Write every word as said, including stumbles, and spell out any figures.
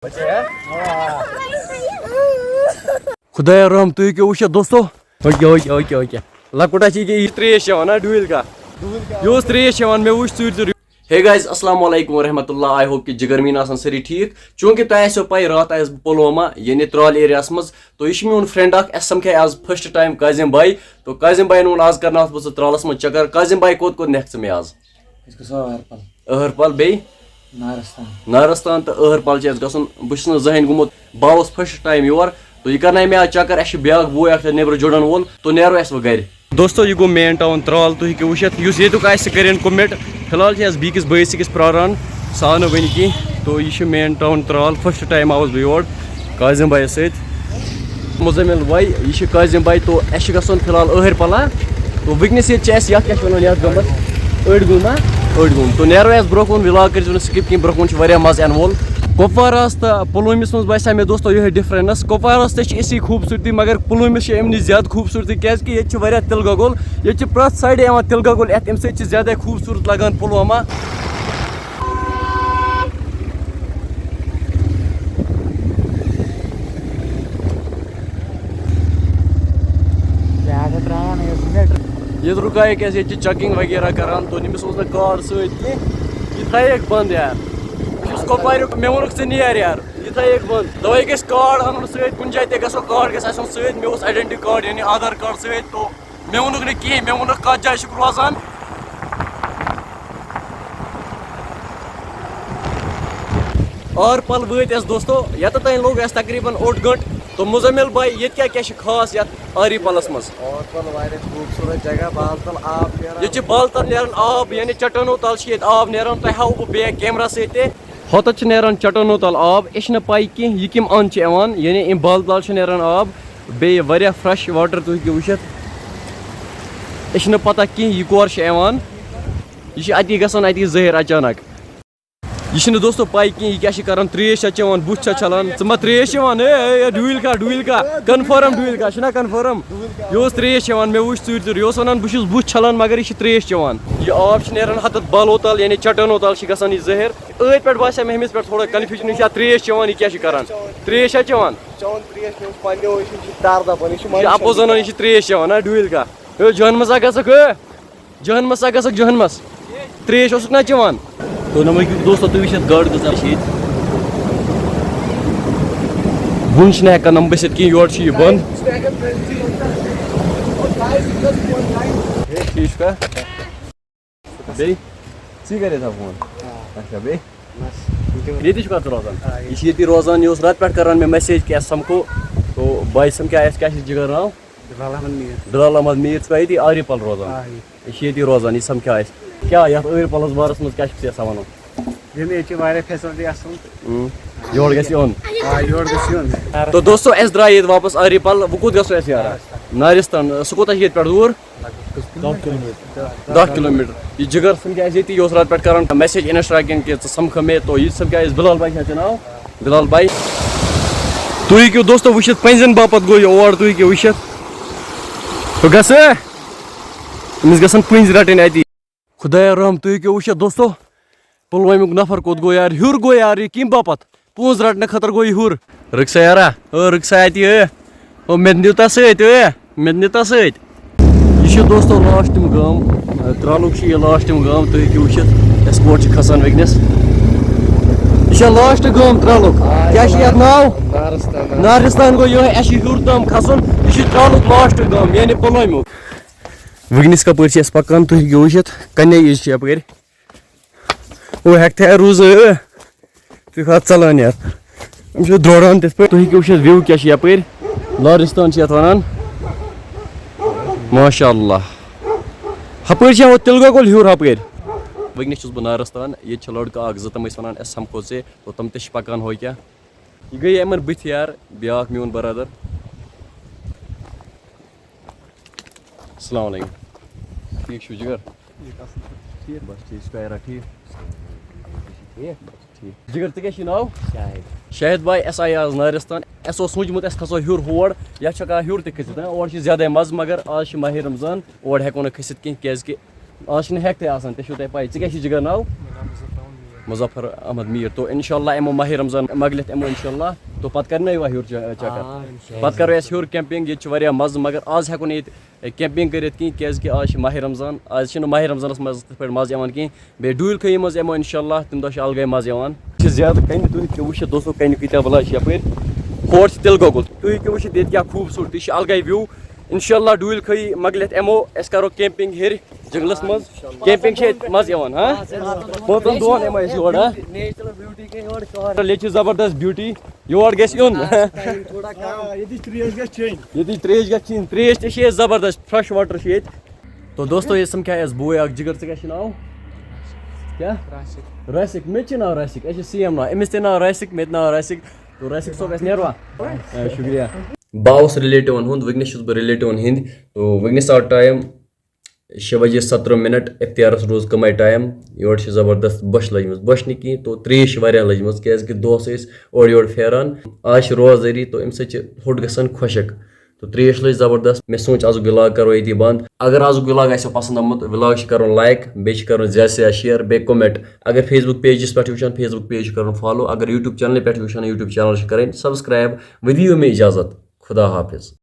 خدایا رحم، تُہۍ ہیٚکِو وٕچھِتھ دوستو۔ Okay, okay, okay, okay. لۄکُٹ ہا چھِ یہِ کیٛاہ، یہِ ترٛیش چٮ۪وان، ہا، ڈوٗلۍ کا؟ یہِ اوس ترٛیش چٮ۪وان، مےٚ وٕچھ ژوٗرِ ژوٗرِ۔ Hey guys، السلام علیکم ورحمۃ اللہ۔ I hope کہِ جِگر میٖن آسَن سٲری ٹھیٖک۔ چوٗنٛکہِ تۄہہِ آسیو پَے، راتھ آیَس بہٕ پُلوامہ، یعنی ترٛال ایریاہَس منٛز۔ تو یہِ چھُ میون friend اَکھ، اَسہِ سَمکھے آز first time کاظم بھاے۔ تو کاظم بھاین ووٚن، آز کَرناوَتھ بہٕ ژٕ ترٛالَس منٛز چَکَر۔ کاظم بھاے، کوٚت کوٚت نِکھ ژٕ مےٚ آز؟ أسۍ گژھو أہربل۔ أہربل بیٚیہِ؟ نارستان۔ نارستان تہٕ أہربل چھِ اَسہِ گژھُن۔ بہٕ چھُس نہٕ زٕہٕنۍ گوٚمُت، بہٕ آوُس first time یور۔ تہٕ یہِ کَرنایہِ مےٚ آز چَکَر۔ اَسہِ چھُ بیٛاکھ بوے اَکھ تَتہِ نیٚبرٕ جُڑَن وول، تہٕ نیرو أسۍ وۄنۍ گَرِ۔ دوستو، یہِ گوٚو main town ترٛال، تُہۍ ہیٚکِو وٕچھِتھ۔ یُس ییٚتیُک آسہِ، سُہ کَرِ comment۔ فی الحال چھِ اَسہِ بیٚکِس بٲیِس أکِس پرٛاران، سُہ آو نہٕ وٕنہِ کِہیٖنۍ۔ تو یہِ چھُ main town ترٛال، first time آوُس بہٕ یور کاظم بھایَس سۭتۍ۔ مزمل بھائی، یہِ چھُ کاظم بھائی، تو اَسہِ چھُ گژھُن فی الحال أہرپلہ۔ تو وٕنکیٚنَس ییٚتہِ چھِ اَسہِ یَتھ کیٛاہ چھِ وَنان یَتھ گامَس؟ أڑۍ گوٗم ہا؟ أڑۍ گوٗم۔ تو نیرو اَسہِ برٛونٛہہ کُن، vlog کٔرۍزیو نہٕ skip کِہیٖنۍ، برٛونٛہہ کُن چھُ واریاہ مَزٕ یِنہٕ وول۔ کۄپوارَس تہٕ پُلوٲمِس منٛز باسیٛو مےٚ دوستو یِہوٚے difference۔ کۄپوارَس تہِ چھِ اَسی خوٗبصوٗرتی، مگر پُلوٲمِس چھِ اَمہِ نِش زیادٕ خوٗبصوٗرتی، کیٛازِکہِ ییٚتہِ چھِ واریاہ تِلہٕ گۄگُل، ییٚتہِ چھِ پرٛٮ۪تھ side یِوان تِلہٕ گۄگُل یَتھ، اَمہِ سۭتۍ چھِ زیادَے خوٗبصوٗرت لَگان پُلوامہ۔ زیادٕ ترٛاوان یُس مےٚ۔ ییٚتہِ رُکایہِ کیٛازِ ییٚتہِ چھِ checking وغیرہ کران، تو أمِس اوس نہٕ card سۭتۍ کینٛہہ، یہِ تھایکھ بنٛد یار۔ بہٕ چھُس کۄپواریُک، مےٚ ووٚنُکھ ژٕ نیر یار، یہِ تھایکھ بنٛد۔ دوٚپمَے گژھِ card اَنُن سۭتۍ، کُنہِ جایہِ تہِ گژھو card گژھِ آسُن سۭتۍ۔ مےٚ اوس identity card یعنی آدھار card سۭتۍ، تو مےٚ ووٚنُکھ نہٕ کِہیٖنۍ، مےٚ ووٚنُکھ کَتھ جایہِ چھُکھ روزان۔ آرپل وٲتۍ أسۍ دوستو، یَتَتھ تام لوٚگ اَسہِ تقریٖباً اوٚڑ گٲنٛٹہٕ۔ تو مُزمِل بھائی، ییٚتہِ کیٛاہ کیٛاہ چھِ خاص یَتھ آریپلَس منٛز؟ أہربل واریاہ خوٗبصوٗرت جگہ، بالہٕ تَل آب نیران۔ ییٚتہِ چھِ بالہٕ تَل نیران آب، یعنی چٹانو تَل چھِ ییٚتہِ آب نیران۔ تۄہہِ ہاوو بہٕ بیگ camera سۭتۍ تہِ۔ ہوٚتَتھ چھِ نیران چٹانو تَل آب۔ أسۍ چھِنہٕ پَے کینٛہہ یہِ کَمہِ اَنٛد چھِ یِوان، یعنی اَمہِ بالہٕ تَل چھِ نیران آب۔ بیٚیہِ واریاہ fresh water تُہۍ ہیٚکِو وٕچھِتھ۔ أسۍ چھِنہٕ پَتہ کینٛہہ یہِ کور چھِ یِوان۔ یہِ چھِ اَتی گژھان، اَتی ظٲہِر اچانک۔ یہِ چھِنہٕ دوستو پَے کینٛہہ، یہِ کیٛاہ چھِ کَران، ترٛیش چھا چٮ۪وان، بُتھ چھا چھَلان؟ ژٕ ما ترٛیش چٮ۪وان؟ اے، اے، اے، ڈوٗلۍ کھا، ڈوٗلۍ کھا، confirm ڈوٗلۍ کھا، چھُنہ confirm؟ یہِ اوس ترٛیش چٮ۪وان، مےٚ وٕچھ ژوٗرِ ژوٗرِ، یہِ اوس وَنان، بہٕ چھُس بُتھ چھَلان، مگر یہِ چھِ ترٛیش چٮ۪وان۔ یہِ آب چھِ نیران ہَتَتھ بالو تَل، یعنی چٹانو تَل چھِ گژھان یہِ ظٲہِر۔ أتھۍ پٮ۪ٹھ باسیٛو مےٚ ہُمِس پٮ۪ٹھ تھوڑا confusion، یہِ چھا ترٛیش چٮ۪وان، یہِ کیٛاہ چھِ کَران؟ ترٛیش چھا چٮ۪وان؟ چٮ۪وان ترٛیش، مےٚ اوس پنٛنیو، یہِ چھِ تَر دَپان، یہِ چھُ یہِ چھِ اَپُز وَنان، یہِ چھِ ترٛیش چٮ۪وان، ہا، ڈوٗلۍ کھا۔ ہے، جہنمس ہا گژھکھ، ہے۔ جہنمس ہا گژھکھ، جہنمس۔ ترٛیش اوسُکھ نا چٮ۪وان؟ تو نمبر کیُک دوستو، تُہۍ وٕچھِتھ گاڈٕ کۭژاہ چھِ ییٚتہِ۔ بۄن چھِنہٕ ہٮ۪کان یِم بٔسِتھ کِہیٖنۍ، یورٕ چھُ یہِ بنٛد۔ ٹھیٖک چھُکھا؟ بیٚیہِ؟ ژٕے کَرے تھا فون؟ آ۔ اچھا، بیٚیہِ؟ بس، یہِ تہِ ییٚتی چھُکھا ژٕ روزان؟ آ، ییٚتی۔ یہِ چھِ ییٚتی روزان، یہِ اوس راتہٕ پٮ۪ٹھ کران مےٚ message کہِ اَسہِ سَمکھو۔ تو بھائی سَمکھیو اَسہِ، کیٛاہ چھِ جِگر ناو؟ بِلال احمد میٖر۔ بِلال احمد میٖر، ژٕ چھُکھا ییٚتی آرِ پَل روزان؟ آ، یہِ۔ یہِ چھِ ییٚتی روزان، یہِ سَمکھیو اَسہِ۔ کیٛاہ یَتھ آرِ پَلَس بارَس منٛز کیٛاہ چھُکھ ژٕ یَژھان وَنُن؟ ییٚمہِ ییٚتہِ چھِ واریاہ facility اَصٕل۔ اۭں۔ یور گژھِ یُن۔ آ، یور گژھِ یُن۔ تو دوستو، اَسہِ درٛاے ییٚتہِ واپَس آرِ پَل، وۄنۍ کوٚت گژھو اَسہِ یارا؟ نارِستان۔ سُہ کوٗتاہ چھُ ییٚتہِ پٮ۪ٹھ دوٗر؟ دَہ کِلوٗ میٖٹر۔ دَہ کِلوٗ میٖٹر۔ یہِ جِگر سَمکھیو اَسہِ ییٚتی، یہِ اوس راتہٕ پٮ۪ٹھ کران message Instagram کِنۍ کہِ ژٕ سَمکھ مےٚ، تو یہِ سَمکھیو اَسہِ بِلال بھائی، چھا ژےٚ ناو؟ بِلال بھائی۔ تُہۍ ہیٚکِو دوستو وٕچھِتھ، پٔنٛزٮ۪ن باپتھ گوٚو یہِ اور، تُہۍ ہیٚکِو وٕچھِتھ۔ بہٕ گژھٕ، أمِس گژھن پٔنٛزۍ رَٹٕنۍ اَتی۔ خدایا رحم، تُہۍ ہیٚکِو وٕچھِتھ دوستو، پُلوٲمیُک نفر کوٚت گوٚو یار؟ ہیوٚر گوٚو یار، یہِ کَمہِ باپتھ؟ پونٛز رَٹنہٕ خٲطرٕ گوٚو یہِ ہیوٚر۔ رٕکسا یارا، او رٕکسا اَتہِ، اے۔ او مےٚ تہِ نیوٗ تَس سۭتۍ، اے۔ مےٚ تہِ نیوٗ تَس سۭتۍ۔ یہِ چھُ دوستو last تِم گام، ترٛالُک چھُ یہِ last تِم گام، تُہۍ ہیٚکِو وٕچھِتھ أسۍ کوٚت چھِ کھسان وٕنکیٚنَس۔ یہِ چھا last گام ترٛالُک؟ آ، کیٛاہ چھُ یَتھ ناو؟ نارستان۔ نارستان گوٚو یِہوٚے، اَسہِ چھُ ہیوٚر تام کھسُن۔ یہِ چھُ ترٛالُک last گام، یعنی پُلوٲمیُک۔ وٕنکیٚنَس کَپٲرۍ چھِ أسۍ پَکان، تُہۍ ہیٚکِو وٕچھِتھ، کَنے یِج چھِ یَپٲرۍ۔ او ہیٚکتھے روٗز، ٲ۔ تُہۍ کھا ژَلان یَتھ؟ یِم چھِ درٛوڈان تِتھ پٲٹھۍ۔ تُہۍ ہیٚکِو وٕچھِتھ view کیٛاہ چھِ یَپٲرۍ۔ لارستان چھِ یَتھ وَنان۔ ماشاء اللہ۔ ہَپٲرۍ چھِ یِوان تِلہٕ گۄگُل ہیوٚر ہَپٲرۍ۔ وٕنکیٚنَس چھُس بہٕ نارستان۔ ییٚتہِ چھِ لٔڑکہٕ اَکھ زٕ، تِم ٲسۍ وَنان، "اَسہِ سَمکھو ژےٚ۔" تو تِم تہِ چھِ پَکان ہو کیٛاہ۔ یہِ گٔیے یِمَن بٕتھِ یار، بیٛاکھ میون برادر۔ السلام علیکم۔ ٹھیٖک چھِو جِگر؟ ٹھیٖک، اَصٕل پٲٹھۍ۔ ٹھیٖک؟ بَس ٹھیٖک، ژٕ چھُکھا یارا ٹھیٖک؟ ٹھیٖک؟ ٹھیٖک۔ جِگر، ژےٚ کیٛاہ چھُے ناو؟ شاہد۔ شاہد بھاے، اَسہِ آیہِ آز نارِستان۔ اَسہِ اوس سوٗنٛچمُت أسۍ کھسو ہیوٚر ہور، یا چھِ ہٮ۪کان ہیوٚر تہِ کھٔسِتھ، ہاں؟ اورٕ چھِ زیادَے مَزٕ، مگر آز چھِ ماہِ رمضان، اورٕ ہٮ۪کو نہٕ کھٔسِتھ کینٛہہ، کیٛازِکہِ آز چھِنہٕ ہٮ۪کتھٕے آسان، تہِ چھُو تۄہہِ پَے۔ ژےٚ کیٛاہ چھُے جِگر ناو؟ مظفر احمد میر۔ تو انشاءاللہ یِمو ماہِ رمضان مۄکلِتھ یِمو انشاءاللہ۔ تو پتہٕ کرنٲیوا ہیوٚر چ-، چکر؟ پتہٕ کرو أسۍ ہیوٚر کیمپنگ۔ ییٚتہِ چھِ واریاہ مزٕ، مگر آز ہٮ۪کو نہٕ ییٚتہِ کیمپنگ کٔرِتھ کِہیٖنۍ، کیازِ کہِ آز چھِ ماہِ رمضان۔ آز چھِنہٕ ماہِ رمضانس منٛز تِتھ پٲٹھۍ مزٕ یِوان کِہیٖنۍ۔ بیٚیہِ ڈوٗنۍ کھٲیی منٛز یِمو انشاءاللہ، تَمہِ دۄہ چھِ الگٕے مزٕ یِوان۔ چھِ زیادٕ کنہِ، تُہۍ ہیٚکِو وٕچھِتھ دوستو، کنہِ کۭتیٛاہ بلاے چھِ یپٲرۍ۔ ہور چھِ تِلہٕ گۄگُل، تُہۍ ہیٚکِو وٕچھِتھ ییٚتہِ کیٛاہ خوٗبصوٗرتی چھِ، الگٕے وِو۔ انشاءاللہ ڈوٗنۍ کھٲیی مۄکلِتھ یِمو، أسۍ کرو کیمپنگ ہیٚرِ جنگلس منٛز۔ کیمپنگ چھِ ییٚتہِ مزٕ یِوان، ہاں؟ پانٛژن دۄہن یِمو أسۍ یور، ہاں؟ نیچرل بیوٹی گٔے یورٕ شہر۔ ییٚتہِ چھِ زبردست بیوٹی، یور گژھِ یُن۔ ٹایم تھوڑا کم۔ آ، ییٚتِچ ترٛیش گژھِ چیٚنۍ۔ ییٚتِچ ترٛیش گژھِ چیٚنۍ۔ ترٛیش تہِ چھِ ییٚتہِ زبردست، فرٛٮ۪ش واٹر چھِ ییٚتہِ۔ تو دوستو، یہِ سمکھیو اَسہِ بوے اکھ جگر، ژٕ کیٛاہ چھُ ناو؟ کیٛاہ؟ راسِک۔ راسِک، مےٚ تہِ چھُ ناو راسِک، اَسہِ چھِ سیم ناو، أمِس تہِ ناو راسِک، مےٚ تہِ ناو راسِک۔ تو راسِک صٲب، اَسہِ نیروا؟ آ، شُکریہ۔ بہٕ آوُس رِلیٹِوَن ہُنٛد، وٕنکیٚنَس چھُس بہٕ رِلیٹِوَن ہِنٛدۍ۔ تو وٕنکیٚنَس آو ٹایم شےٚ بجے سترہ منٹ، افتارس روٗز کمٕے ٹایم۔ یورٕ چھِ زبردست بۄچھ لٔجمٕژ، بۄچھ نہٕ کِہیٖنۍ، تو ترٛیش چھِ واریاہ لٔجمٕژ، کیازِ کہِ دۄہس ٲسۍ اورٕ یورٕ پھیران۔ آز چھِ روزدٲری، تو اَمہِ سۭتۍ چھِ ہوٚٹ گژھان خۄشک۔ تو ترٛیش لٔج زبردست۔ مےٚ سوٗنٛچ آزُک vlog کرو ییٚتی بنٛد۔ اگر آزُک vlog آسیو پسنٛد آمُت، vlog چھِ کرُن like، بیٚیہِ چھِ کرُن زیادٕ سے زیادٕ share، بیٚیہِ comment۔ اگر Facebook pageس پٮ۪ٹھ چھِ وٕچھان، Facebook page چھِ کرُن follow۔ اگر YouTube channelہِ پٮ۪ٹھ چھِ وٕچھان، YouTube channel چھِ کرٕنۍ subscribe۔ ودِیو مےٚ اجازت۔ خدا حافظ۔